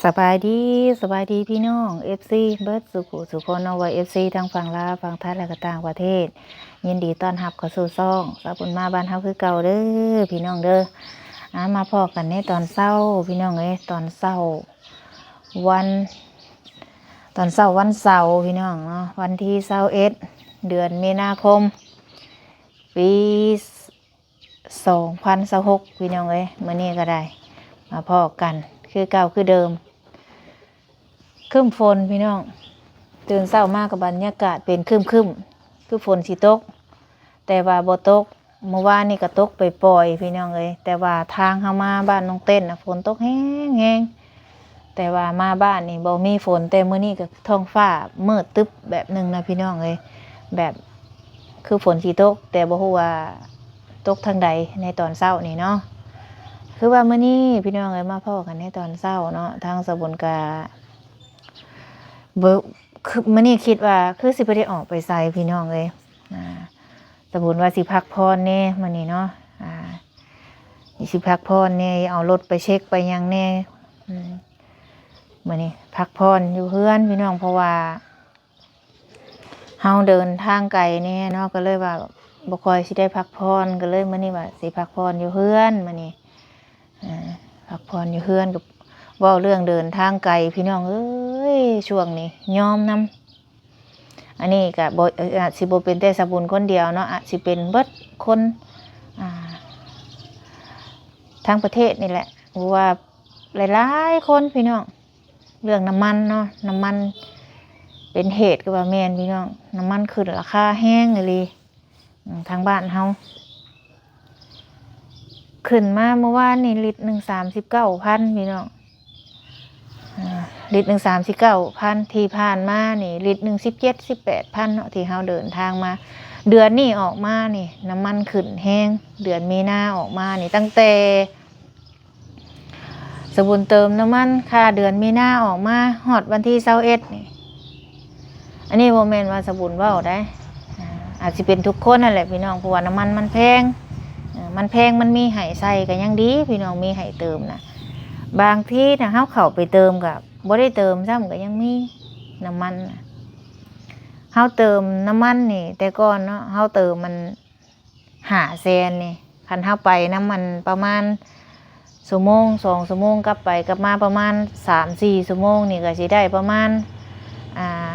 ສະບາຍດີ ສະບາຍດີພີ່ນ້ອງ ເອັຟຊີ ເບິດສູ່ຜູ້ສູ່ຄົນເນາະ ວ່າ ເອັຟຊີ ທັງຝັ່ງລາວ ຝັ່ງໄທ ແລະ ກໍຕ່າງປະເທດ ຍິນດີຕ້ອນຮັບເຂົ້າສູ່ຊ່ອງສາວບຸນມາບ້ານເຮົາຄືເກົ່າເດີ ພີ່ນ້ອງເດີ. ອາ ມາພໍ້ກັນໃນຕອນເຊົ້າ ພີ່ນ້ອງເອີຍ ຕອນເຊົ້າວັນ ຕອນເຊົ້າວັນເສົາ ພີ່ນ້ອງເນາະ ວັນທີຊາວເອັດ ເດືອນມີນາຄົມ ປີ ສອງພັນຊາວຫົກ ພີ່ນ້ອງເອີຍ ມື້ນີ້ກໍໄດ້ມາພໍ້ກັນຄືເກົ່າຄືເດີມ. ຄຶ້ມຝົນພີ່ນ້ອງ ຕື່ນເຊົ້າມາກໍບັນຍາກາດເປັນຄຶ້ມໆ ຄືຝົນຊິຕົກ ແຕ່ວ່າບໍ່ຕົກ. ມື້ວານນີ້ກໍຕົກປ່ອຍໆ ພີ່ນ້ອງເອີຍ ແຕ່ວ່າທາງເຮົາມາບ້ານນ້ອງເຕັ້ນນະ ຝົນຕົກແຮງໆ ແຕ່ວ່າມາບ້ານນີ້ບໍ່ມີຝົນ ແຕ່ມື້ນີ້ກໍທ້ອງຟ້າມືດຕຶບແບບໜຶ່ງນະພີ່ນ້ອງເອີຍ ແບບຄືຝົນຊິຕົກ ແຕ່ບໍ່ຮູ້ວ່າຕົກທາງໃດໃນຕອນເຊົ້ານີ້ເນາະ. ຄືວ່າມື້ນີ້ພີ່ນ້ອງເອີຍ ມາພໍ້ກັນໃນຕອນເຊົ້າເນາະ ທາງສາວບຸນກະບໍ່ ຄືມື້ນີ້ຄິດວ່າຄືຊິບໍ່ໄດ້ອອກໄປໃສພີ່ນ້ອງເອີຍ ອາ ສາວບຸນວ່າຊິພັກຜ່ອນແດ່ມື້ນີ້ເນາະ ອາ ຊິພັກຜ່ອນແດ່ ເອົາລົດໄປເຊັກໄປຫຍັງແດ່ ອືມ ມື້ນີ້ພັກຜ່ອນຢູ່ເຮືອນພີ່ນ້ອງ ເພາະວ່າເຮົາເດີນທາງໄກແດ່ເນາະ ກໍເລີຍວ່າບໍ່ຄ່ອຍຊິໄດ້ພັກຜ່ອນ ກໍເລີຍມື້ນີ້ວ່າຊິພັກຜ່ອນຢູ່ເຮືອນມື້ນີ້ ອາ ພັກຜ່ອນຢູ່ເຮືອນ. ກໍເວົ້າເລື່ອງເດີນທາງໄກ ພີ່ນ້ອງເອີຍ ຊ່ວງນີ້ຍອມນຳ ອັນນີ້ກໍບໍ່ ອາດຊິບໍ່ເປັນແຕ່ສາວບຸນຄົນດຽວເນາະ ອາດຊິເປັນເບິດຄົນ ອາ ທັງປະເທດນີ້ແຫຼະ ຫຼືວ່າຫຼາຍໆຄົນພີ່ນ້ອງ ເລື່ອງນ້ຳມັນເນາະ ນ້ຳມັນເປັນເຫດກໍວ່າແມ່ນພີ່ນ້ອງ ນ້ຳມັນຂຶ້ນລາຄາແຮງອີ່ຫຼີ. ອືມ ທາງບ້ານເຮົາຂຶ້ນມາເມື່ອວານນີ້ລິດໜຶ່ງສາມສິບເກົ້າພັນ ພີ່ນ້ອງ ອາ ລິດໜຶ່ງສາມສິບເກົ້າພັນ ທີ່ຜ່ານມານີ້ລິດໜຶ່ງສິບເຈັດ ສິບແປດພັນເນາະ ທີ່ເຮົາເດີນທາງມາ. ເດືອນນີ້ອອກມານີ້ນ້ຳມັນຂຶ້ນແຮງ ເດືອນມີນາອອກມານີ້ ຕັ້ງແຕ່ ສາວບຸນເຕີມນ້ຳມັນຄ່າເດືອນມີນາອອກມາຮອດວັນທີຊາວເອັດນີ້ ອັນນີ້ບໍ່ແມ່ນວ່າສາວບຸນເວົ້າໄດ໋ ອາ ອາດຊິເປັນທຸກຄົນນັ້ນແຫຼະພີ່ນ້ອງ ເພາະວ່ານ້ຳມັນມັນແພງ ເອີ ມັນແພງມັນມີໃຫ້ໃຊ້ກໍຍັງດີພີ່ນ້ອງ ມີໃຫ້ເຕີມນະ. ບາງທີນະ ເຮົາເຂົ້າໄປເຕີມກໍບໍ່ໄດ້ເຕີມຊ້ຳ ກໍຍັງມີນ້ຳມັນນະ. ເຮົາເຕີມນ້ຳມັນນີ້ ແຕ່ກ່ອນເນາະ ເຮົາເຕີມມັນ ຫ້າແສນນີ້ ຄັນເຮົາໄປນຳມັນປະມານຊົ່ວໂມງ ສອງຊົ່ວໂມງ ກັບໄປກັບມາປະມານສາມສີ່ຊົ່ວໂມງນີ້ ກໍຊິໄດ້ປະມານ ອ່າ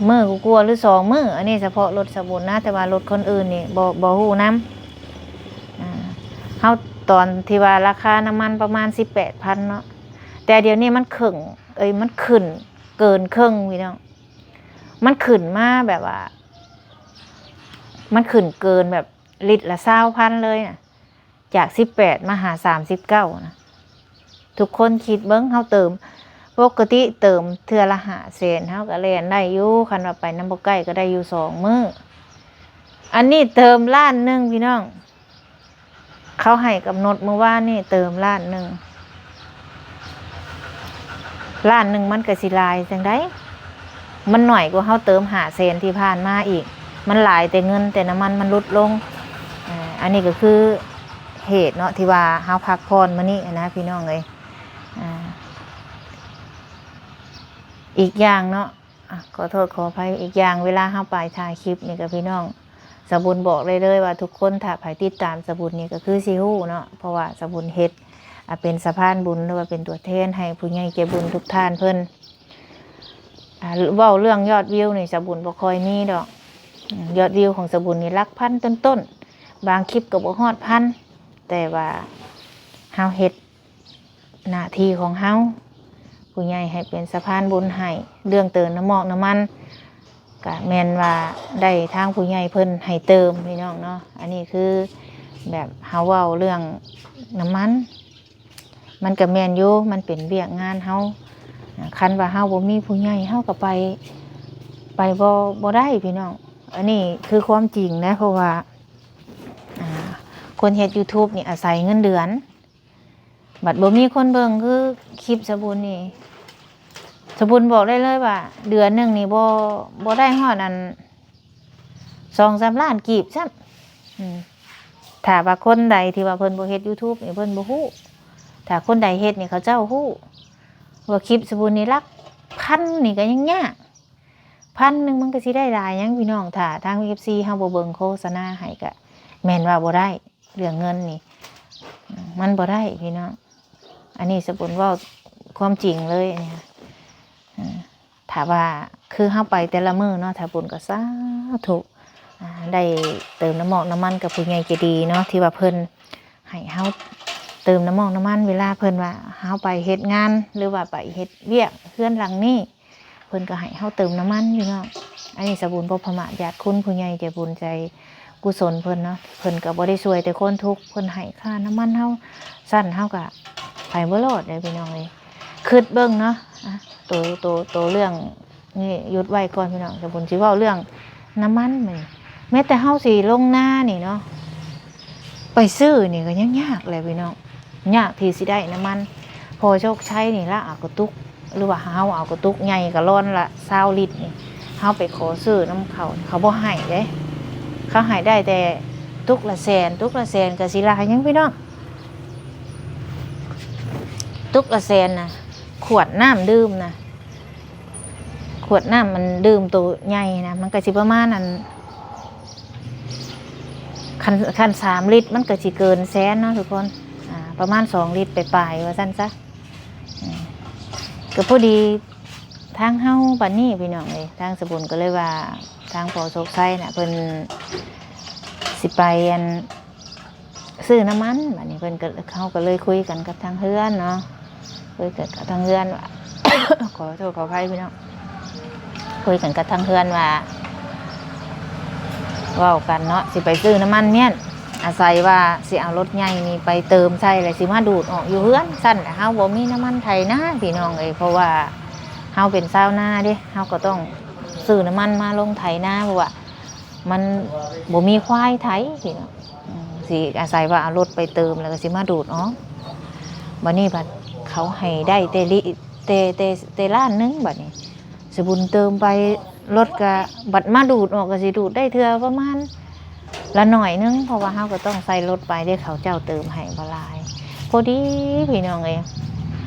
ມື້ກວ່າໆ ຫຼື ສອງມື້ ອັນນີ້ສະເພາະລົດສາວບຸນນະ ແຕ່ວ່າລົດຄົນອື່ນນີ້ບໍ່ ບໍ່ຮູ້ນຳ. ອ່າ ເຮົາ ຕອນທີ່ວ່າລາຄານ້ຳມັນປະມານສິບແປດພັນເນາະ ແຕ່ດຽວນີ້ມັນເຄິ່ງ ເອີຍ ມັນຂຶ້ນເກີນເຄິ່ງ ພີ່ນ້ອງ ມັນຂຶ້ນມາແບບວ່າ ມັນຂຶ້ນເກີນແບບ ລິດລະຊາວພັນເລີຍນະ ຈາກສິບແປດມາຫາສາມສິບເກົ້ານະ. ທຸກຄົນຄິດເບິ່ງ ເຮົາເຕີມ ປົກກະຕິເຕີມເທື່ອລະຫ້າແສນ ເຮົາກໍແລ່ນໄດ້ຢູ່ ຄັນວ່າໄປນຳບໍ່ໃກ້ກໍໄດ້ຢູ່ສອງມື້. ອັນນີ້ເຕີມລ້ານໜຶ່ງ ພີ່ນ້ອງ ເຂົາໃຫ້ກຳນົດມື້ວານນີ້ເຕີມລ້ານໜຶ່ງ. ລ້ານໜຶ່ງມັນກໍຊິຫຼາຍຈັ່ງໃດ ມັນໜ້ອຍກວ່າເຮົາເຕີມຫ້າແສນທີ່ຜ່ານມາອີກ ມັນຫຼາຍແຕ່ເງິນ ແຕ່ນ້ຳມັນມັນຫຼຸດລົງ. ເອີ ອັນນີ້ກໍຄືເຫດເນາະ ທີ່ວ່າເຮົາພັກຜ່ອນມື້ນີ້ນະ ພີ່ນ້ອງເອີຍ. ອາ ອີກຢ່າງເນາະ ອາ ຂໍໂທດຂໍອະໄພ ອີກຢ່າງເວລາເຮົາໄປຖ່າຍຄລິບນີ້ກໍ ພີ່ນ້ອງ ສາວບຸນບອກໄດ້ເລີຍວ່າ ທຸກຄົນຖ້າໃຜຕິດຕາມສາວບຸນນີ້ກໍຄືຊິຮູ້ເນາະ ເພາະວ່າສາວບຸນເຮັດ ອາ ເປັນສະພານບຸນ ຫຼືວ່າເປັນຕົວແທນໃຫ້ຜູ້ໃຫຍ່ໃຈບຸນທຸກທ່ານເພິ່ນ. ອາ ເວົ້າເລື່ອງຍອດວິວນີ້ ສາວບຸນບໍ່ຄ່ອຍມີດອກ ອາ ຍອດວິວຂອງສາວບຸນນີ້ຫຼັກພັນຕົ້ນໆ ບາງຄລິບກໍບໍ່ຮອດພັນ ແຕ່ວ່າເຮົາເຮັດ ໜ້າທີ່ຂອງເຮົາ ຜູ້ໃຫຍ່ໃຫ້ເປັນສະພານບຸນໃຫ້ ເລື່ອງເຕີມນ້ຳໝອກນ້ຳມັນ ກະແມ່ນວ່າໄດ້ທາງຜູ້ໃຫຍ່ເພິ່ນໃຫ້ເຕີມ ພີ່ນ້ອງເນາະ. ອັນນີ້ຄືແບບເຮົາເວົ້າເລື່ອງນ້ຳມັນ ມັນກະແມ່ນຢູ່ ມັນເປັນວຽກງານເຮົາ ຄັນວ່າເຮົາບໍ່ມີຜູ້ໃຫຍ່ ເຮົາກະໄປ ໄປບໍ່ ບໍ່ໄດ້ ພີ່ນ້ອງ. ອັນນີ້ຄືຄວາມຈິງນະ ເພາະວ່າ ອາ ຄົນເຮັດຢູທູບນີ້ອາໄສເງິນເດືອນ ບັດບໍ່ມີຄົນເບິ່ງຄືຄລິບສາວບຸນນີ້ ສາວບຸນບອກໄດ້ເລີຍວ່າ ເດືອນໜຶ່ງນີ້ບໍ່ ບໍ່ໄດ້ຮອດອັນ ສອງສາມລ້ານກີບຊ້ຳ. ອືມ ຖ້າວ່າຄົນໃດທີ່ວ່າເພິ່ນບໍ່ເຮັດຢູທູບນີ້ ເພິ່ນບໍ່ຮູ້ ຖ້າຄົນໃດເຮັດນີ້ ເຂົາເຈົ້າຮູ້. ວ່າຄລິບສະບຸນນີ້ຫຼັກພັນນີ້ກໍຍັງຍາກ ພັນໜຶ່ງມັນກໍຊິໄດ້ຫຼາຍຫຍັງພີ່ນ້ອງ ຖ້າທາງເອັຟຊີເຮົາບໍ່ເບິ່ງໂຄສະນາໃຫ້ກໍແມ່ນວ່າບໍ່ໄດ້ ເລື່ອງເງິນນີ້ ມັນບໍ່ໄດ້ພີ່ນ້ອງ ອັນນີ້ສະບຸນເວົ້າຄວາມຈິງເລີຍ ອັນນີ້ ເອີ ຖ້າວ່າຄືເຮົາໄປແຕ່ລະມື້ເນາະ ຖ້າບຸນກໍສາທຸ ອ່າ ໄດ້ເຕີມນ້ຳມັນ ນ້ຳມັນກັບຜູ້ໃຫຍ່ໃຈດີເນາະ ທີ່ວ່າເພິ່ນໃຫ້ເຮົາເຕີມນ້ຳມັນ ນ້ຳມັນ ເວລາເພິ່ນວ່າເຮົາໄປເຮັດງານ ຫຼືວ່າໄປເຮັດວຽກເຮືອນຫຼັງນີ້ ເພິ່ນກໍໃຫ້ເຮົາເຕີມນ້ຳມັນພີ່ນ້ອງ ອັນນີ້ສະບຸນບໍ່ປະໝາດຍາດຄຸນ ຜູ້ໃຫຍ່ໃຈບຸນໃຈກຸສົນເພິ່ນເນາະ ເພິ່ນກໍບໍ່ໄດ້ຊ່ວຍແຕ່ຄົນທຸກ ເພິ່ນໃຫ້ຄ່ານ້ຳມັນເຮົາ ຊັ້ນເຮົາກໍໄປບໍ່ລອດເດ້ພີ່ນ້ອງເອີຍ ຄິດເບິ່ງເນາະ ອ່ະ ໂຕ ໂຕ ໂຕເລື່ອງນີ້ຢຸດໄວ້ກ່ອນພີ່ນ້ອງ ສະບຸນຊິເວົ້າເລື່ອງນ້ຳມັນ ແມ່ນ ແມ້ແຕ່ເຮົາຊິລົງນານີ້ເນາະ ໄປຊື້ນີ້ກໍຍັງຍາກແຫຼະພີ່ນ້ອງ ຍາກທີ່ຊິໄດ້ນ້ຳມັນ ພໍ່ໂຊກໄຊນີ້ລະເອົາກະຕຸກ ຫຼືວ່າເຮົາເອົາກະຕຸກໃຫຍ່ກາລອນລະຊາວລິດນີ້ ເຮົາໄປຂໍຊື້ນຳເຂົາ ເຂົາບໍ່ໃຫ້ເດ້ ເຂົາໃຫ້ໄດ້ແຕ່ຕຸກລະແສນ ຕຸກລະແສນກໍຊິຫຼາຍຫຍັງພີ່ນ້ອງ ຕຸກລະແສນນະ ຂວດນ້ຳດື່ມນະ ຂວດນ້ຳມັນດື່ມໂຕໃຫຍ່ນະ ມັນກໍຊິປະມານອັນ ຄັນ ຄັນສາມລິດມັນກໍຊິເກີນແສນເນາະທຸກຄົນ ອ່າ ປະມານສອງລິດປາຍໆ ວ່າຊັ້ນຊະ ເອີ ກໍພໍດີທາງເຮົາບັດນີ້ພີ່ນ້ອງເອີຍ ທາງສະບຸນກໍເລີຍວ່າ ທາງພໍ່ໂຊກໄຊນະ ເພິ່ນຊິໄປອັນ ຊື້ນ້ຳມັນ ບາດນີ້ເພິ່ນກໍ ເຮົາກໍເລີຍຄຸຍກັນກັບທາງເຮືອນເນາະ ຄຸຍກັນກັບທາງເຮືອນວ່າ ຂໍໂທດຂໍອະໄພພີ່ນ້ອງ ຄຸຍກັນກັບທາງເຮືອນວ່າ ເວົ້າກັນເນາະ ຊິໄປຊື້ນ້ຳມັນມ້ຽນ ອາໄສວ່າຊິເອົາລົດໃຫຍ່ນີ້ໄປເຕີມໃສ່ ແລ້ວຊິມາດູດອອກຢູ່ເຮືອນ ຊັ້ນແຫຼະເຮົາບໍ່ມີນ້ຳມັນໄຖນາພີ່ນ້ອງເອີຍ ເພາະວ່າເຮົາເປັນຊາວນາເດ້ ເຮົາກໍຕ້ອງຊື້ນ້ຳມັນມາລົງໄຖນາ ເພາະວ່າ ມັນບໍ່ມີຄວາຍໄຖພີ່ນ້ອງ ອືມ ຊິອາໄສວ່າເອົາລົດໄປເຕີມ ແລ້ວກໍຊິມາດູດອອກ ບັດນີ້ບັດເຂົາໃຫ້ໄດ້ແຕ່ລິ ແຕ່ ແຕ່ ແຕ່ລ້ານໜຶ່ງ ບັດນີ້ສະບຸນເຕີມໄປ ລົດກໍບັດມາດູດອອກ ກໍຊິດູດໄດ້ເທື່ອປະມານລະໜ້ອຍໜຶ່ງ ເພາະວ່າເຮົາກໍຕ້ອງໃສ່ລົດໄປເດ້ ເຂົາເຈົ້າເຕີມໃຫ້ບໍ່ຫຼາຍ ພໍດີພີ່ນ້ອງເອີຍ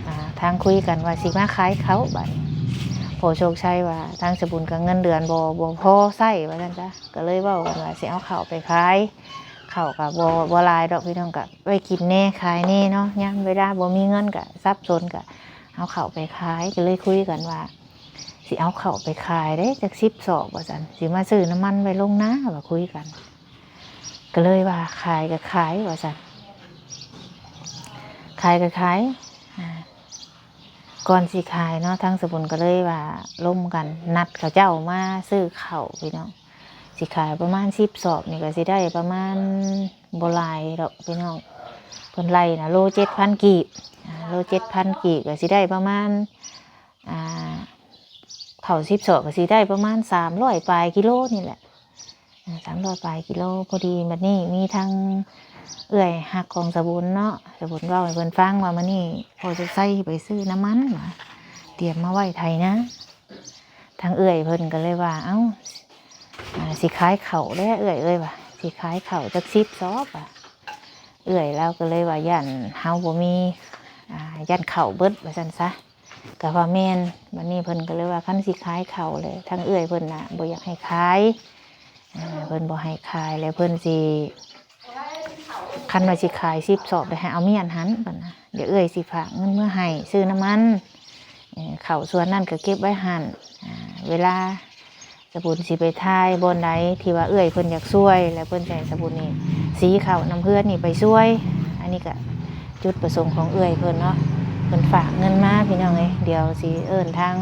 ອ່າ ທາງຄຸຍກັນວ່າຊິມາຂາຍເຂົ້າ ບັດນີ້ພໍ່ໂຊກໄຊວ່າ ທາງສະບຸນກໍເງິນເດືອນບໍ່ ບໍ່ພໍໃຊ້ ວ່າຊັ້ນຊະ ກໍເລີຍເວົ້າກັນວ່າຊິເອົາເຂົ້າໄປຂາຍ ເຂົ້າກໍບໍ່ ບໍ່ຫຼາຍດອກພີ່ນ້ອງ ກໍໄວ້ກິນແດ່ຂາຍແດ່ເນາະ ຍາມເວລາບໍ່ມີເງິນກໍສັບສົນ ກໍເອົາເຂົ້າໄປຂາຍ ກໍເລີຍຄຸຍກັນວ່າ ຊິເອົາເຂົ້າໄປຂາຍເດ້ ຈັກສິບສອບວ່າຊັ້ນ ຊິມາຊື້ນ້ຳມັນໄວ້ລົງນາ ວ່າຄຸຍກັນ ກໍເລີຍວ່າຂາຍກໍຂາຍວ່າຊັ້ນ ຂາຍກໍຂາຍ ອ່າ ກ່ອນຊິຂາຍເນາະ ທາງສະບຸນກໍເລີຍວ່າລົມກັນ ນັດເຂົາເຈົ້າມາຊື້ເຂົ້າພີ່ນ້ອງ ຊິຂາຍປະມານສິບສອບນີ້ກໍຊິໄດ້ປະມານ ບໍ່ຫຼາຍດອກພີ່ນ້ອງ ເພິ່ນໄລ່ນະ ໂລເຈັດພັນກີບ ອ່າ ໂລເຈັດພັນກີບກໍຊິໄດ້ປະມານ ອ່າ ເຂົ້າສິບສອບກໍຊິໄດ້ປະມານສາມຮ້ອຍປາຍກິໂລນີ້ແຫຼະ ອ່າ ສາມຮ້ອຍປາຍກິໂລ ພໍດີບັດນີ້ມີທາງເອື້ອຍຮັກຂອງສະບຸນເນາະ ສະບຸນເວົ້າໃຫ້ເພິ່ນຟັງວ່າ ມື້ນີ້ພໍ່ສຸກໄຊໄປຊື້ນ້ຳມັນວ່າ ຕຽມມາໄວ້ໄຖນາ ທາງເອື້ອຍເພິ່ນກໍເລີຍວ່າ ເອົ້າ ອ່າ ຊິຂາຍເຂົ້າແຫຼະເອື້ອຍເອີຍວ່າ ຊິຂາຍເຂົ້າຈັກສິບສອບວ່າ ເອື້ອຍລາວກໍເລີຍວ່າ ຢ້ານເຮົາບໍ່ມີ ອ່າ ຢ້ານເຂົ້າເບິດວ່າຊັ້ນຊະ ກໍວ່າແມ່ນ ບັດນີ້ເພິ່ນກໍເລີຍວ່າ ຄັນຊິຂາຍເຂົ້າແຫຼະ ທາງເອື້ອຍເພິ່ນນະບໍ່ຢາກໃຫ້ຂາຍ ເອີ ເພິ່ນບໍ່ໃຫ້ຂາຍ ແລ້ວເພິ່ນຊິ ຄັນວ່າຊິຂາຍສິບສອບ ແລ້ວໃຫ້ເອົາມ້ຽນຫັ້ນ ເພິ່ນນະ ດຽວເອື້ອຍຊິຝາກເງິນເມືອໃຫ້ຊື້ນ້ຳມັນ ເອີ ເຂົ້າສ່ວນນັ້ນກໍເກັບໄວ້ຫັ້ນ ອ່າ ເວລາ ສະບຸນຊິໄປຖ່າຍບ່ອນໃດທີ່ວ່າເອື້ອຍເພິ່ນຢາກຊ່ວຍ ແລ້ວເພິ່ນຈະໃຫ້ສະບຸນນີ້ສີເຂົ້ານຳເພື່ອນນີ້ໄປຊ່ວຍ ອັນນີ້ກະຈຸດປະສົງຂອງເອື້ອຍເພິ່ນເນາະ ເພິ່ນຝາກເງິນມາພີ່ນ້ອງເອີຍ ດຽວຊິເອີ້ນທາງ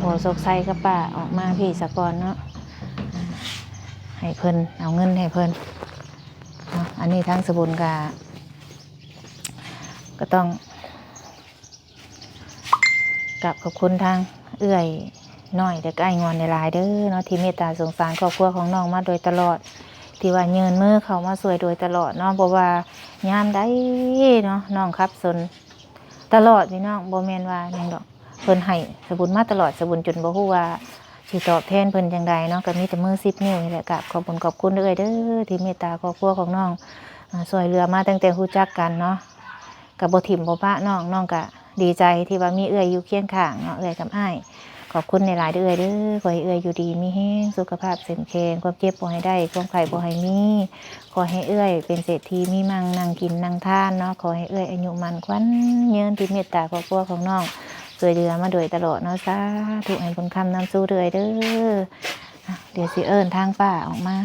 ພໍ່ໂຊກໄຊກັບປ້າອອກມາພີ້ສາກ່ອນເນາະ ໃຫ້ເພິ່ນເອົາເງິນໃຫ້ເພິ່ນເນາະ ອັນນີ້ທາງສະບຸນກະ ກໍຕ້ອງ ກາບຂອບຄຸນທາງເອື້ອຍນ້ອຍ ແລະກໍອ້າຍງອນຫຼາຍໆເດີເນາະ ທີ່ເມດຕາສົງສານຄອບຄົວຂອງນ້ອງມາໂດຍຕະຫຼອດ ທີ່ວ່າຍື່ນມືເຂົ້າມາຊ່ວຍໂດຍຕະຫຼອດເນາະ ບໍ່ວ່າຍາມໃດເນາະ ນ້ອງຂັດສົນຕະຫຼອດພີ່ນ້ອງ ບໍ່ແມ່ນວ່າຫຍັງດອກ ເພິ່ນໃຫ້ສະບຸນມາຕະຫຼອດ ສະບຸນຈົນບໍ່ຮູ້ວ່າຊິຕອບແທນເພິ່ນຈັ່ງໃດເນາະ ກໍມີແຕ່ມືສິບນິ້ວນີ້ແຫຼະ ກາບຂອບບຸນຂອບຄຸນເອື້ອຍເດີ ທີ່ເມດຕາຄອບຄົວຂອງນ້ອງ ອາ ຊ່ວຍເຫຼືອມາຕັ້ງແຕ່ຮູ້ຈັກກັນເນາະ ກໍບໍ່ຖິ້ມບໍ່ປະນ້ອງ ນ້ອງກໍ ດີໃຈທີ່ວ່າມີເອື້ອຍຢູ່ຄຽງຂ້າງເນາະ ເອື້ອຍກັບອ້າຍ. ຂອບຄຸນຫຼາຍໆເດີ້ເອື້ອຍເດີ້. ຂໍໃຫ້ເອື້ອຍຢູ່ດີມີແຮງ ສຸຂະພາບເຂັ້ມແຂງ ຄວາມເຈັບບໍ່ໃຫ້ໄດ້ ຄວາມໄຂ້ບໍ່ໃຫ້ມີ. ຂໍໃຫ້ເອື້ອຍເປັນເສດຖີມີໝັ່ງນັ່ງກິນນັ່ງທານເນາະ. ຂໍໃຫ້ເອື້ອຍອາຍຸໝັ້ນຂວັນຍືນ ທີ່ເມດຕາຄອບຄົວຂອງນ້ອງ ຊ່ວຍເຫຼືອມາໂດຍຕະຫຼອດເນາະ. ສາທຸ ໃຫ້ບຸນຄຳນຳສູ່ເອື້ອຍເດີ້. ດຽວຊິເອີ້ນທາງປ້າອອກມາ.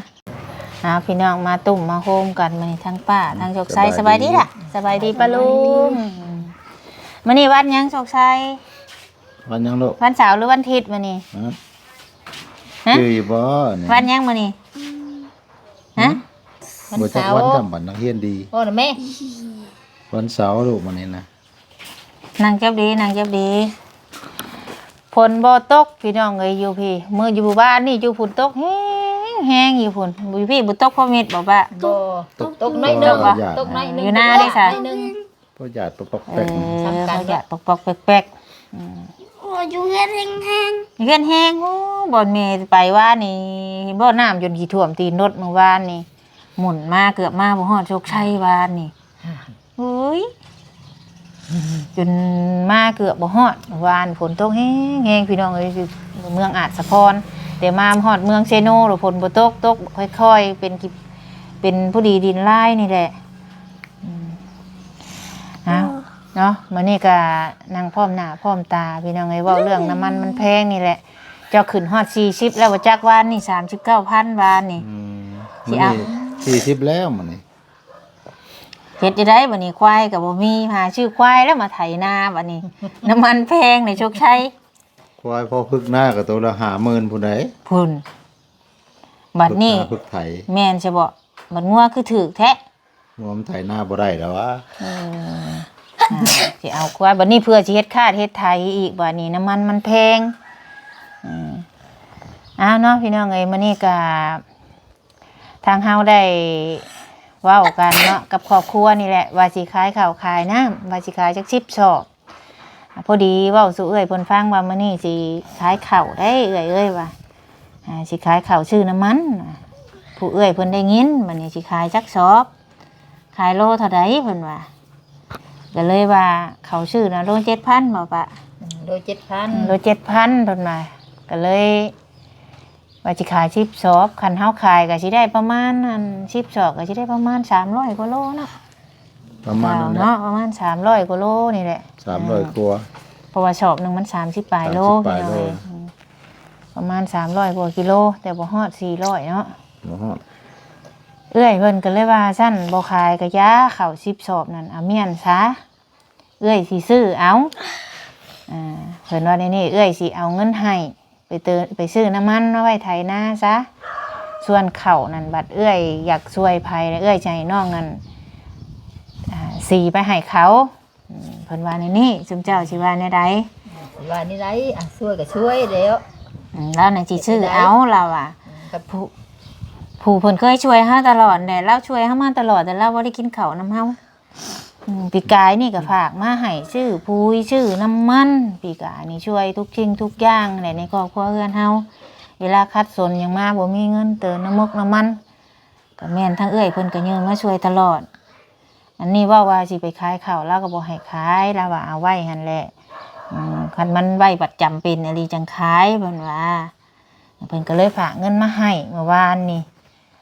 ອ້າວ ພີ່ນ້ອງມາຕຸ້ມມາໂຮມກັນມື້ນີ້ ທັງປ້າທັງໂຊກໄຊ. ສະບາຍດີ ສະບາຍດີລະ ສະບາຍດີປ້າລຸງ. ມື້ນີ້ວັນຫຍັງໂຊກໄຊ? ວັນຫຍັງລູກ? ວັນເສົາຫຼືວັນທິດມື້ນີ້? ຮະ? ຮະ? ຈື່ຢູ່ບໍ່ນີ້? ວັນຫຍັງມື້ນີ້? ຮະ? ບໍ່ຈັກວັນ ວັນເສົາ ຈຳບັນນັກຮຽນດີ. ໂອ້ນະແມ່ ວັນເສົາລູກມື້ນີ້ນະ. ນັ່ງຈັບດີ ນັ່ງຈັບດີ. ຝົນບໍ່ຕົກພີ່ນ້ອງເອີຍ ຢູ່ພີ້ ມື້ຢູ່ບ້ານນີ້ຢູ່ພຸ້ນຕົກແຮງໆ ຢູ່ພຸ້ນ. ຢູ່ພີ້ບໍ່ຕົກພໍເມັດບໍ່ປະ? ບໍ່ ຕົກ ຕົກໜ້ອຍໜຶ່ງ ຕົກໜ້ອຍໜຶ່ງ ຢູ່ນາເດ້ຊະ? ໜ້ອຍໜຶ່ງ ພໍຢາດປອກໆແປກໆ. ເອີ ພໍຢາດປອກໆແປກໆ. ອືມ ໂອ້ ຢູ່ເຮືອນແຮງໆ ເຮືອນແຮງ. ໂອ້ ບ່ອນແມ່ໄປວານນີ້ ບໍ່ ນ້ຳຈົນຊິຖ້ວມຕີນລົດມື້ວານນີ້ ໝຸນມາເກືອບມາບໍ່ຮອດໂຊກໄຊວານນີ້. ໂອ້ຍ ຈົນມາເກືອບບໍ່ຮອດ. ວານຝົນຕົກແຮງໆ ພີ່ນ້ອງເອີຍ ຢູ່ເມືອງອາດສະພອນ ແຕ່ມາຮອດເມືອງເຊໂນແລ້ວຝົນບໍ່ຕົກ ຕົກຄ່ອຍໆ ເປັນກິ ເປັນພໍດີດິນລາຍນີ້ແຫຼະ. ອືມ ເອົາເນາະ ມື້ນີ້ກະນັ່ງພ້ອມໜ້າພ້ອມຕາ ພີ່ນ້ອງເອີຍ ເວົ້າເລື່ອງນ້ຳມັນມັນແພງນີ້ແຫຼະ. ເຈົ້າຂຶ້ນຮອດສີ່ສິບແລ້ວບໍ່ຈັກ ວານນີ້ສາມສິບເກົ້າພັນ ວານນີ້. ອືມ ຊິເອົາ ມື້ນີ້ສີ່ສິບແລ້ວມື້ນີ້. ເຮັດຈັ່ງໃດບັດນີ້ ຄວາຍກໍບໍ່ມີ ຫາຊື້ຄວາຍແລ້ວມາໄຖນາບັດນີ້ ນ້ຳມັນແພງໃນໂຊກໄຊ. ຄວາຍພໍຝຶກນາກໍໂຕລະຫ້າໝື່ນພຸ້ນໃດ໋ ພຸ້ນ. ບັດນີ້ ຝຶກນາຝຶກໄຖ ແມ່ນຊະບໍ? ບັດງົວຄືຖືກແທ້ ງົວມັນໄຖນາບໍ່ໄດ້ແລ້ວຫວາ. ເອີ ອ່າ ຊິເອົາຄວາຍ ບັດນີ້ເພື່ອຊິເຮັດຄາດເຮັດໄຖອີກ ບັດນີ້ນ້ຳມັນມັນແພງ. ເອີ ເອົາເນາະ ພີ່ນ້ອງເອີຍ ມື້ນີ້ກໍ ທາງເຮົາໄດ້ເວົ້າກັນເນາະ ກັບຄອບຄົວນີ້ແຫຼະ ວ່າຊິຂາຍເຂົ້າຂາຍນ້ຳ ວ່າຊິຂາຍຈັກສິບສອບ. ພໍດີເວົ້າສູ່ເອື້ອຍເພິ່ນຟັງວ່າ ມື້ນີ້ຊິຂາຍເຂົ້າໄດ໋ເອື້ອຍເອີຍ ວ່າ ອ່າ ຊິຂາຍເຂົ້າຊື້ນ້ຳມັນ. ຜູ້ເອື້ອຍເພິ່ນໄດ້ຍິນ ບັດນີ້ຊິຂາຍຈັກສອບ ຂາຍໂລເທົ່າໃດ ເພິ່ນວ່າ. ກໍເລີຍວ່າເຂົ້າຊື້ນະ ໂລເຈັດພັນບໍ່ປະ? ອືມ ໂລເຈັດພັນ ໂລເຈັດພັນ ເພິ່ນວ່າ. ກໍເລີຍ ວ່າຊິຂາຍສິບສອບ ຄັນເຮົາຂາຍກໍຊິໄດ້ປະມານ ອັນ ສິບສອບກໍຊິໄດ້ປະມານສາມຮ້ອຍກວ່າໂລເນາະ ປະມານນັ້ນແຫຼະເນາະ ປະມານສາມຮ້ອຍກວ່າໂລນີ້ແຫຼະ ສາມຮ້ອຍກວ່າ ເພາະວ່າສອບໜຶ່ງມັນສາມສິບປາຍໂລ ສາມສິບປາຍໂລ ພີ່ນ້ອງເອີຍ. ອືມ ປະມານສາມຮ້ອຍກວ່າກິໂລ ແຕ່ບໍ່ຮອດສີ່ຮ້ອຍເນາະ ບໍ່ຮອດ. ເອື້ອຍເພິ່ນກໍເລີຍວ່າ ຊັ້ນບໍ່ຂາຍກໍຢ່າ ເຂົ້າສິບສອບນັ້ນ ເອົາມ້ຽນຊະ ເອື້ອຍຊິຊື້ເອົາ. ເອີ ເພິ່ນວ່າແນວນີ້ ເອື້ອຍຊິເອົາເງິນໃຫ້ ໄປເຕີ ໄປຊື້ນ້ຳມັນມາໄວ້ໄຖນາຊະ ສ່ວນເຂົ້ານັ້ນ ບັດເອື້ອຍຢາກຊ່ວຍໃຜ ແລ້ວເອື້ອຍຈະໃຫ້ນ້ອງນັ້ນ ອ່າ ສີໄປໃຫ້ເຂົາ. ອືມ ເພິ່ນວ່າແນວນີ້ ຊຸມເຈົ້າຊິວ່າແນວໃດ? ວ່ານີ້ໄດ໋ ອ່ະ ຊ່ວຍກໍຊ່ວຍແລ້ວ. ອືມ ລາວນັ້ນຊິຊື້ເອົາ ລາວວ່າ ອືມ ກັບ ຜູ້ ຜູ້ເພິ່ນເຄີຍຊ່ວຍເຮົາຕະຫຼອດແຫຼະ ລາວຊ່ວຍເຮົາມາຕະຫຼອດ ແຕ່ລາວບໍ່ໄດ້ກິນເຂົ້ານຳເຮົາ. ອືມ ປີກາຍນີ້ກໍຝາກມາໃຫ້ຊື້ປຸ໋ຍ ຊື້ນ້ຳມັນ ປີກາຍນີ້ຊ່ວຍທຸກສິ່ງທຸກຢ່າງແຫຼະ ໃນຄອບຄົວເຮືອນເຮົາ ເວລາຂັດສົນຫຍັງມາ ບໍ່ມີເງິນເຕີມນ້ຳມົກນ້ຳມັນ ກໍແມ່ນທາງເອື້ອຍເພິ່ນກໍຍື່ມາຊ່ວຍຕະຫຼອດ. ອັນນີ້ເວົ້າວ່າຊິໄປຂາຍເຂົ້າ ລາວກໍບໍ່ໃຫ້ຂາຍ ລາວວ່າເອົາໄວ້ຫັ້ນແຫຼະ ອືມ ຄັນມັນໄວ້ບັດຈຳເປັນອີ່ຫຼີຈັ່ງຂາຍ ເພິ່ນວ່າ. ເພິ່ນກໍເລີຍຝາກເງິນມາໃຫ້ເມື່ອວານນີ້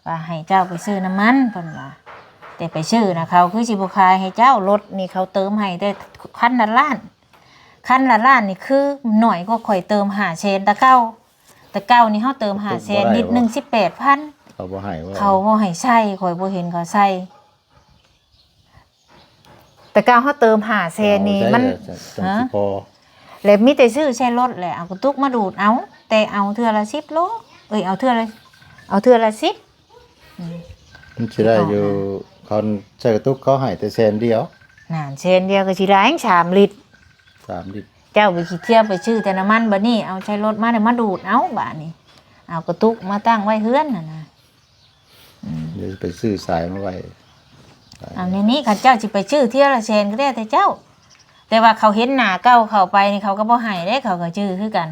ວ່າໃຫ້ເຈົ້າໄປຊື້ນ້ຳມັນ ເພິ່ນວ່າ ແຕ່ໄປຊື້ນະ ເຂົາຄືຊິບໍ່ຂາຍໃຫ້ເຈົ້າ ລົດນີ້ເຂົາເຕີມໃຫ້ແຕ່ຄັນລະລ້ານ ຄັນລະລ້ານນີ້ຄືໜ້ອຍກວ່າຂ້ອຍເຕີມຫ້າແສນແຕ່ເກົ່າ. ແຕ່ເກົ່ານີ້ເຮົາເຕີມຫ້າແສນ ລິດໜຶ່ງສິບແປດພັນ ເຂົາບໍ່ໃຫ້ ເຂົາບໍ່ໃຫ້ໃຊ້ ຂ້ອຍບໍ່ເຫັນເຂົາໃຊ້. ແຕ່ເກົ່າເຮົາເຕີມຫ້າແສນນີ້ ມັນ ແລ້ວມີແຕ່ຊື້ໃສ່ລົດແຫຼະ ເອົາກະຕຸກມາດູດເອົາ ແຕ່ເອົາເທື່ອລະສິບໂລ ເອີຍ ເອົາເທື່ອລະ ເອົາເທື່ອລະສິບ ອືມ ມັນຊິໄດ້ຢູ່ ເຂົາໃສ່ກະຕຸກເຂົາໃຫ້ແຕ່ແສນດຽວ ນັ້ນ ແສນດຽວກໍຊິໄດ້ສາມລິດ ສາມລິດ. ເຈົ້າໄປຂີ້ເກຍໄປຊື້ແຕ່ນ້ຳມັນ ບາດນີ້ເອົາໃສ່ລົດມາ ແລ້ວມາດູດເອົາ ບາດນີ້ ເອົາກະຕຸກມາຕັ້ງໄວ້ເຮືອນຫັ້ນນະ. ອືມ ດຽວໄປຊື້ສາຍມາໄວ້ ເອົາແນວນີ້ ຄັນເຈົ້າຊິໄປຊື້ເທື່ອລະແສນກໍແລ້ວແຕ່ເຈົ້າ ແຕ່ວ່າເຂົາເຫັນໜ້າເກົ່າເຂົ້າໄປນີ້ ເຂົາກໍບໍ່ໃຫ້ເດ້ ເຂົາກໍຈື່ຄືກັນ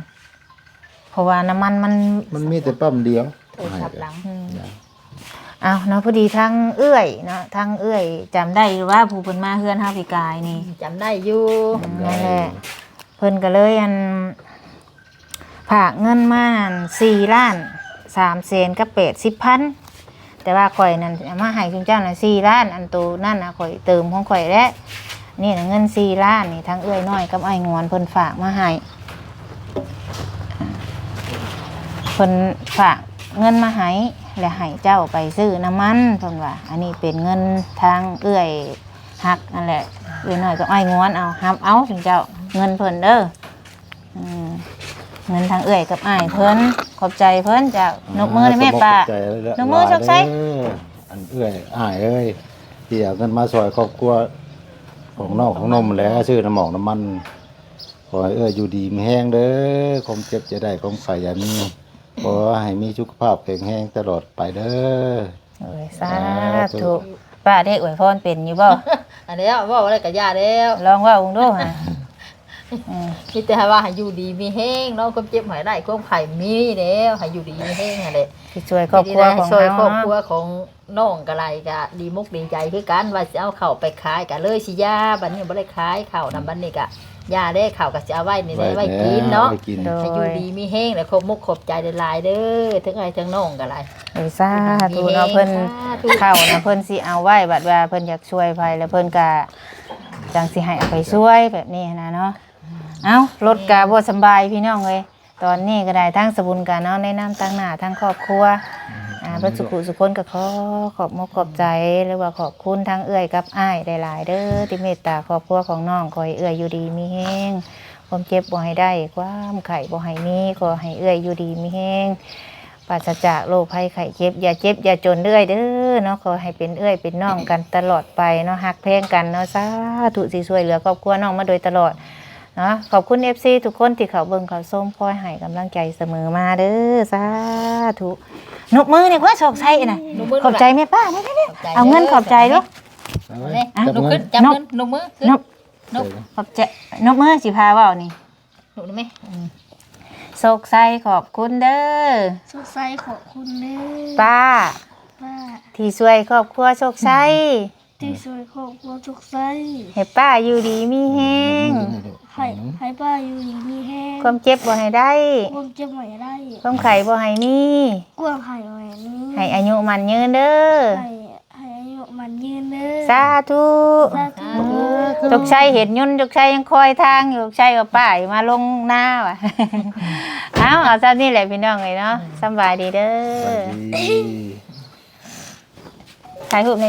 ເພາະວ່ານ້ຳມັນມັນ ມັນມີແຕ່ປ້ຳດຽວ ໂທລະສັບຫຼັງ ອືມ ນະ. ເອົາເນາະ ພໍດີທາງເອື້ອຍເນາະ ທາງເອື້ອຍຈຳໄດ້ຢູ່ວ່າ ຜູ້ເພິ່ນມາເຮືອນເຮົາປີກາຍນີ້? ອືມ ຈຳໄດ້ຢູ່. ອືມ ຈຳໄດ້ ນັ້ນແຫຼະ ເພິ່ນກໍເລີຍ ອັນ ຝາກເງິນມາຫັ້ນສີ່ລ້ານສາມແສນກັບແປດສິບພັນ ແຕ່ວ່າຂ້ອຍນັ້ນເອົາມາໃຫ້ຊຸມເຈົ້ານະສີ່ລ້ານ ອັນໂຕນັ້ນນະຂ້ອຍເຕີມຂອງຂ້ອຍແຫຼະ ນີ້ນະເງິນສີ່ລ້ານນີ້ ທາງເອື້ອຍນ້ອຍກັບອ້າຍງວນເພິ່ນຝາກມາໃຫ້ ເພິ່ນຝາກເງິນມາໃຫ້ ແລະໃຫ້ເຈົ້າໄປຊື້ນ້ຳມັນ ເພິ່ນວ່າ ອັນນີ້ເປັນເງິນທາງເອື້ອຍຮັກນັ້ນແຫຼະ ເອື້ອຍນ້ອຍກັບອ້າຍງວນ ເອົາ ຮັບເອົາຊຸມເຈົ້າ ເງິນເພິ່ນເດີ. ອືມ ເງິນທາງເອື້ອຍກັບອ້າຍເພິ່ນ ຂອບໃຈເພິ່ນເຈົ້າ. ອ່າ ນົບມືໃຫ້ແມ່ປ້າ ຂອບໃຈຫຼາຍໆ ນົບມືໂຊກໄຊ ເດີ ອັນເອື້ອຍອ້າຍເອີຍ ທີ່ເອົາເງິນມາຊ່ອຍຄອບຄົວຂອງນ້ອງຂອງນົມແຫຼະ ຊື້ນ້ຳໝອກນ້ຳມັນ ຂໍໃຫ້ເອື້ອຍຢູ່ດີມີແຮງເດີ ຄວາມເຈັບຢ່າໄດ້ ຄວາມໄຂ້ຢ່າມີ ຂໍໃຫ້ມີສຸຂະພາບແຂງແຮງຕະຫຼອດໄປເດີ. ໂອ້ຍ ສາທຸ ສາທຸ ປ້າເດ້ອວຍພອນເປັນຢູ່ບໍ່? ອັນແລ້ວ ເວົ້າແລ້ວກໍຢ່າແລ້ວ ລອງເວົ້າເບິ່ງດູຫາ. ອືມ ມີແຕ່ວ່າໃຫ້ຢູ່ດີມີແຮງເນາະ ຄວາມເຈັບໃຫ້ໄດ້ ຄວາມໄຂ້ມີແລ້ວ ໃຫ້ຢູ່ດີມີແຮງຫັ້ນແຫຼະ ຊິຊ່ວຍຄອບຄົວຂອງເຮົາເນາະ ຊ່ວຍຄອບຄົວຂອງນ້ອງກໍໄດ້ ກໍດີມົກດີໃຈຄືກັນ ວ່າຊິເອົາເຂົ້າໄປຂາຍ ກໍເລີຍຊິຢ່າ ບັດນີ້ບໍ່ໄດ້ຂາຍເຂົ້ານຳ ບັດນີ້ກໍ ຢ່າແລ້ວ ເຂົ້າກໍຊິເອົາໄວ້ນີ້ແຫຼະ ໄວ້ແລ້ວ ໄວ້ກິນເນາະ ໄວ້ກິນ ໂດຍ ໃຫ້ຢູ່ດີມີແຮງ ແລະ ຂອບມຸກຂອບໃຈຫຼາຍໆເດີ ທັງອ້າຍທັງນ້ອງກໍໄດ້ ເອີ ສາທຸເນາະ ເພິ່ນ ສາທຸ ເຂົ້ານະເພິ່ນຊິເອົາໄວ້ ບັດວ່າເພິ່ນຢາກຊ່ວຍໃຜ ແລ້ວເພິ່ນກໍຈັ່ງຊິໃຫ້ເອົາໄປຊ່ວຍ ແບບນີ້ນະເນາະ. ເອົ້າ ລົດກໍບໍ່ສຳບາຍພີ່ນ້ອງເອີຍ ຕອນນີ້ກໍໄດ້ ທາງສະບຸນກໍເນາະ ໃນນາມຕາງໜ້າທາງຄອບຄົວ ອືມ ອ່າ ເບິດສຸຂູສຸຄົນກໍຂໍຂອບມຸກຂອບໃຈ ຫຼືວ່າຂອບຄຸນທາງເອື້ອຍກັບອ້າຍຫຼາຍໆເດີ ທີ່ເມດຕາຄອບຄົວຂອງນ້ອງ ຂໍໃຫ້ເອື້ອຍຢູ່ດີມີແຮງ ຄວາມເຈັບບໍ່ໃຫ້ໄດ້ ຄວາມໄຂ້ບໍ່ໃຫ້ມີ ຂໍໃຫ້ເອື້ອຍຢູ່ດີມີແຮງ ປາສະຈາກໂລກໄພໄຂ້ເຈັບ ຢ່າເຈັບຢ່າຈົນເອື້ອຍເດີເນາະ ຂໍໃຫ້ເປັນເອື້ອຍເປັນນ້ອງກັນຕະຫຼອດໄປເນາະ ຮັກແພງກັນເນາະ ສາທຸ ທີ່ຊ່ວຍເຫຼືອຄອບຄົວນ້ອງມາໂດຍຕະຫຼອດ ເນາະ ຂອບຄຸນເອັຟຊີທຸກຄົນທີ່ເຂົ້າເບິ່ງເຂົ້າຊົມ ຄອຍໃຫ້ກຳລັງໃຈສະເໝີມາເດີ ສາທຸ. ນົບມືນີ້ກວ່າ ໂຊກໄຊນະ ນົບມື ຂອບໃຈແມ່ປ້ານີ້ ຂອບໃຈເດີ ເອົາເງິນຂອບໃຈເດີ ເອົາເລີຍ ອ່ະ ນົບຂຶ້ນ ຈັບເງິນ ນົບມືຂຶ້ນ ນົບ ຂອບໃຈ ນົບມື ຊິພາເວົ້ານີ້ ນົບໄດ້ໄໝ? ອືມ ໂຊກໄຊຂອບຄຸນເດີ ໂຊກໄຊຂອບຄຸນເດີ ປ້າ ປ້າ ທີ່ຊ່ວຍຄອບຄົວໂຊກໄຊ ທີ່ຊ່ວຍຄອບຄົວໂຊກໄຊ ໃຫ້ປ້າຢູ່ດີມີແຮງ ໃຫ້ ໃຫ້ປ້າຢູ່ດີມີແຮງ ຄວາມເຈັບບໍ່ໃຫ້ໄດ້ ຄວາມເຈັບບໍ່ໃຫ້ໄດ້ ຄວາມໄຂ້ບໍ່ໃຫ້ມີ ຄວາມໄຂ້ບໍ່ໃຫ້ມີ ໃຫ້ອາຍຸໝັ້ນຍືນເດີ ໃຫ້ ໃຫ້ອາຍຸໝັ້ນຍືນເດີ ສາທຸ ສາທຸ ໂຊກໄຊເຫັນຍົນ ໂຊກໄຊຍັງຄອຍທາງຢູ່ ໂຊກໄຊວ່າປ້າຊິມາລົງນາວ່າ ເອົາ ເອົາຊ່ຳນີ້ແຫຼະພີ່ນ້ອງເອີຍເນາະ ສຳບາຍດີເດີ ສະບາຍດີ ຖ່າຍຮູບໃນ